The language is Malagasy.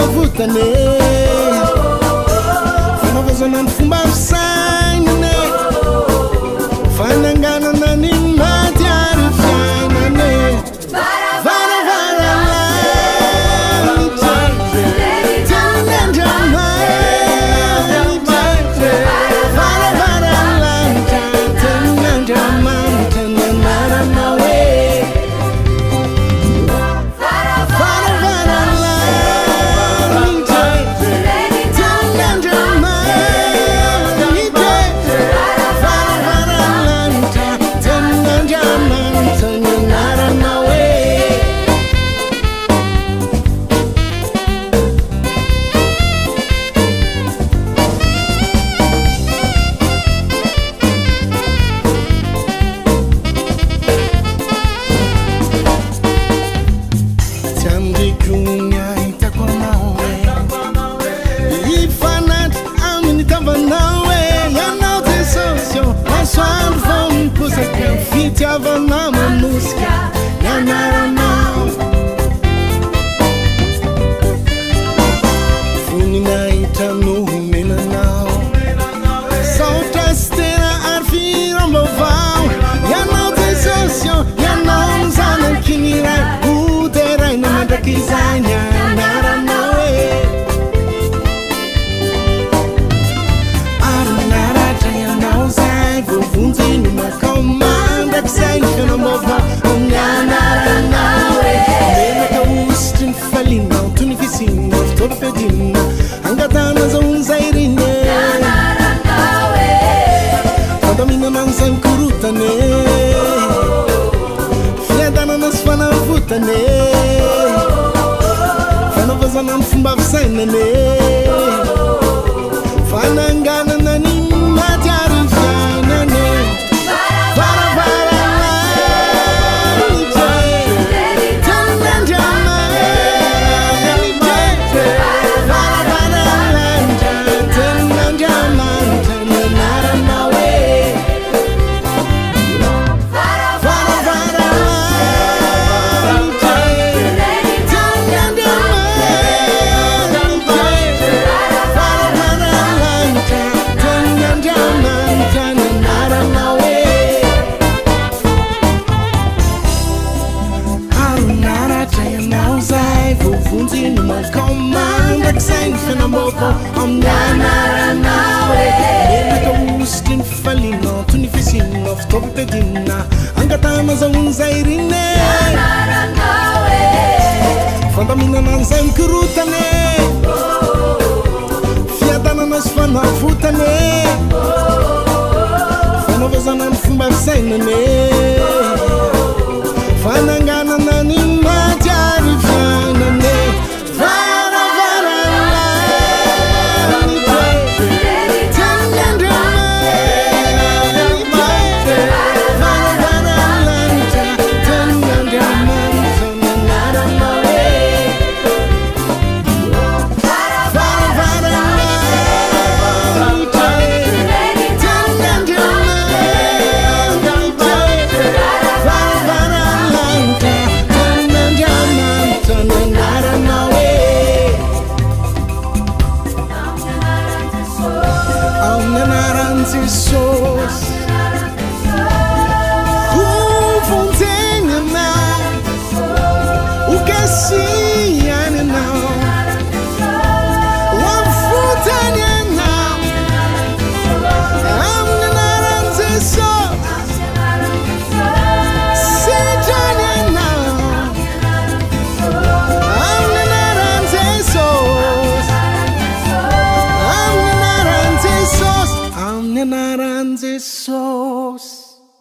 fanavotana e. Fanavaozana ny fomba fisainana e. Fananganana ny maty ary fiainana e. Varavara lanitra, tenin'Andriamanitra. Varavara lanitra, tenin'Andriamanitra ny anaranao e. Varavara lanitra, tenin'Andriamanitra. Varavara lanitra, tenin'Andriamanitra ny anaranao e. Tsy andriko ny ahitako anao e. Hifanatry amin'ny tavanao e. Ianao Jesosy ô, masoandro vao miposaka, fitiavana manosika ny anaranao. Voninahitra no homena anao. Saotra sy tena ary fihiram-baovao. Ianao Jesosy ô, Ianao no zanaky ny Ray, hoderaina mandrakizay ny anaranao e. Ary naratra Ianao zay voavonjy no mankao mandrakizay ny fiainam-baovao amin'ny anaranao e. Menaka hosotry ny fifaliana, toy ny fisiana fitaovam-piadiana, angatahana azahoan'izay iriny e. Fandaminana an'izay mikorotana e. Fiadanana sy fanavotana e. Fanavaozana ny fomba fisainana e. Fananganana ny maty ary fiainana e. Varavara lanitra e. Tenin'Andriamanitra e. Varavara lanitra, tenin'Andriamanitra ny anaranao e. Varavara lanitra e. Tenin'Andriamanitra e. Varavara lanitra, tenin'Andriamanitra ny anaranao e. Ary naratra ianao zay voavonjy no mankao mandrakizay ny fiainam-baovao amin'ny anaranao e. Menaka hosotry ny fifaliana, toy ny fisiana fitaovam-piadiana, angatahana azahoan'izay iriny e. Fandaminana an'izay mikorotana e. Fiadanana sy fanavotana e. Fanaovazana ny fomba fisainana e. Fananganana ny maty ary fiainana e. Varavara lanitra e. Tenin'Andriamanitra e. Varavara lanitra, tenin'Andriamanitra ny anaranao e. Varavara lanitra e. Tenin'Andriamanitra e. Varavara lanitra, tenin'Andriamanitra ny anaranao e. Amin'ny anaran'i Jesosy. Ho vonjena ianao, ho kasihana ianao, ho avotana ianao. Amin'ny anaran'i Jesosy, sitrana ianao. Amin'ny anaran'i Jesosy, amin'ny anaran'i Jesosy, amin'ny anaran'i Jesosy.